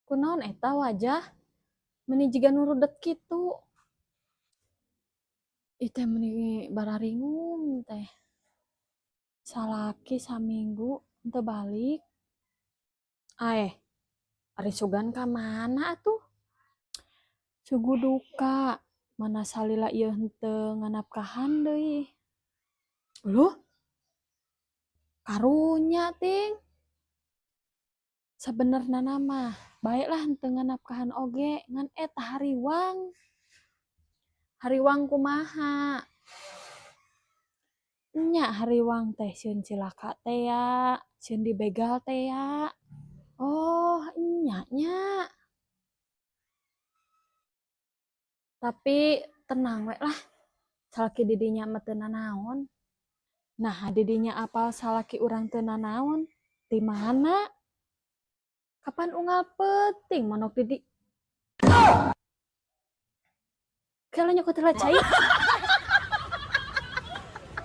Kunaon eta wajah? Meni jiga nu rudet kitu. Ih teh meni bararingung teh. Salaki saminggu henteu balik. Aeh, ari sugan ka mana atuh? Sugu duka, mana salila ieu henteu nganapkahan deui. Uluh, karunya ting. Sabenerna mah bae lah henteu nganapkahan oge, ngan eta hariwang. Hariwang kumaha? Nya hariwang teh sieun cilaka teh ya, sieun dibegal teh ya. Oh, enya nya. Tapi tenang we lah, salaki didinya mah teu nanaon. Nah, didinya apal salaki urang teu nanaon? Ti mana? Kapan unggal peuting manok didi. Kela nyokot heula cai.